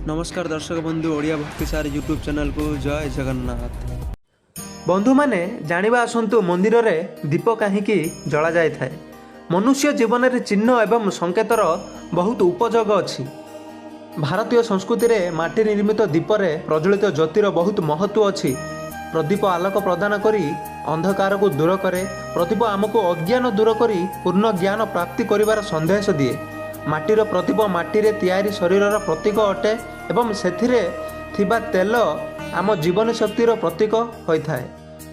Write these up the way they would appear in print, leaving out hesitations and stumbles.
ନମସ୍କାର ଦର୍ଶକ ବନ୍ଧୁ, ଓଡ଼ିଆ ଭକ୍ତି ସାର ୟୁଟ୍ୟୁବ୍ ଚ୍ୟାନେଲକୁ ଜୟ ଜଗନ୍ନାଥ। ବନ୍ଧୁମାନେ, ଜାଣିବା ଆସନ୍ତୁ ମନ୍ଦିରରେ ଦୀପ କାହିଁକି ଜଳାଯାଇଥାଏ। ମନୁଷ୍ୟ ଜୀବନରେ ଚିହ୍ନ ଏବଂ ସଂକେତର ବହୁତ ଉପଯୋଗ ଅଛି। ଭାରତୀୟ ସଂସ୍କୃତିରେ ମାଟି ନିର୍ମିତ ଦୀପରେ ପ୍ରଜ୍ୱଳିତ ଜ୍ୟୋତିର ବହୁତ ମହତ୍ତ୍ୱ ଅଛି। ପ୍ରଦୀପ ଆଲୋକ ପ୍ରଦାନ କରି ଅନ୍ଧକାରକୁ ଦୂର କରେ। ପ୍ରଦୀପ ଆମକୁ ଅଜ୍ଞାନ ଦୂର କରି ପୂର୍ଣ୍ଣ ଜ୍ଞାନ ପ୍ରାପ୍ତି କରିବାର ସନ୍ଦେଶ ଦିଏ। ମାଟିର ପ୍ରଦୀପ ମାଟିରେ ତିଆରି ଶରୀରର ପ୍ରତୀକ ଅଟେ ଏବଂ ସେଥିରେ ଥିବା ତେଲ ଆମ ଜୀବନ ଶକ୍ତିର ପ୍ରତୀକ ହୋଇଥାଏ।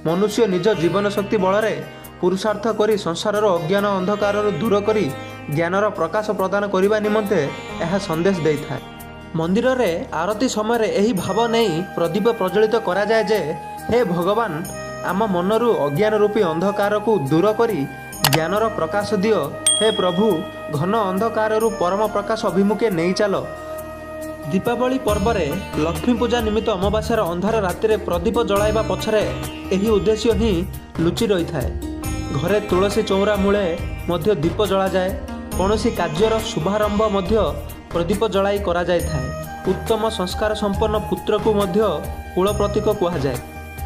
ମନୁଷ୍ୟ ନିଜ ଜୀବନ ଶକ୍ତି ବଳରେ ପୁରୁଷାର୍ଥ କରି ସଂସାରର ଅଜ୍ଞାନ ଅନ୍ଧକାରରୁ ଦୂର କରି ଜ୍ଞାନର ପ୍ରକାଶ ପ୍ରଦାନ କରିବା ନିମନ୍ତେ ଏହା ସନ୍ଦେଶ ଦେଇଥାଏ। ମନ୍ଦିରରେ ଆରତି ସମୟରେ ଏହି ଭାବ ନେଇ ପ୍ରଦୀପ ପ୍ରଜ୍ୱଳିତ କରାଯାଏ ଯେ, ହେ ଭଗବାନ, ଆମ ମନରୁ ଅଜ୍ଞାନ ରୂପୀ ଅନ୍ଧକାରକୁ ଦୂର କରି ଜ୍ଞାନର ପ୍ରକାଶ ଦିଅ। ହେ ପ୍ରଭୁ, ଘନ ଅନ୍ଧକାରରୁ ପରମ ପ୍ରକାଶ ଅଭିମୁଖେ ନେଇ ଚାଲ। ଦୀପାବଳି ପର୍ବରେ ଲକ୍ଷ୍ମୀ ପୂଜା ନିମିତ୍ତ ଅମାବାସ୍ୟାର ଅନ୍ଧାର ରାତିରେ ପ୍ରଦୀପ ଜଳାଇବା ପଛରେ ଏହି ଉଦ୍ଦେଶ୍ୟ ହିଁ ଲୁଚି ରହିଥାଏ। ଘରେ ତୁଳସୀ ଚଉରା ମୂଳେ ମଧ୍ୟ ଦୀପ ଜଳାଯାଏ। କୌଣସି କାର୍ଯ୍ୟର ଶୁଭାରମ୍ଭ ମଧ୍ୟ ପ୍ରଦୀପ ଜଳାଇ କରାଯାଇଥାଏ। ଉତ୍ତମ ସଂସ୍କାର ସମ୍ପନ୍ନ ପୁତ୍ରକୁ ମଧ୍ୟ କୁଳ ପ୍ରତୀକ କୁହାଯାଏ।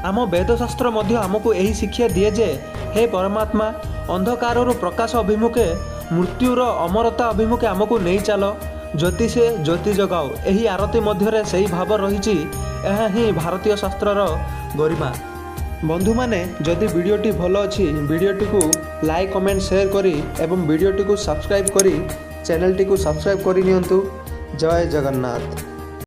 ଆମ ବେଦଶାସ୍ତ୍ର ମଧ୍ୟ ଆମକୁ ଏହି ଶିକ୍ଷା ଦିଏ ଯେ, ହେ ପରମାତ୍ମା, ଅନ୍ଧକାରରୁ ପ୍ରକାଶ ଅଭିମୁଖେ, ମୃତ୍ୟୁର ଅମରତା ଅଭିମୁଖେ ଆମକୁ ନେଇ ଚାଲ। ଜ୍ୟୋତି ସେ ଜ୍ୟୋତି ଜଗାଅ, ଏହି ଆରତି ମଧ୍ୟରେ ସେହି ଭାବ ରହିଛି। ଏହା ହିଁ ଭାରତୀୟ ଶାସ୍ତ୍ରର ଗରିମା। ବନ୍ଧୁମାନେ, ଯଦି ଭିଡ଼ିଓଟି ଭଲ ଅଛି, ଭିଡ଼ିଓଟିକୁ ଲାଇକ୍, କମେଣ୍ଟ, ସେୟାର କରି ଏବଂ ଭିଡ଼ିଓଟିକୁ ସବସ୍କ୍ରାଇବ୍ କରି ଚ୍ୟାନେଲଟିକୁ ସବସ୍କ୍ରାଇବ୍ କରିନିଅନ୍ତୁ। ଜୟ ଜଗନ୍ନାଥ।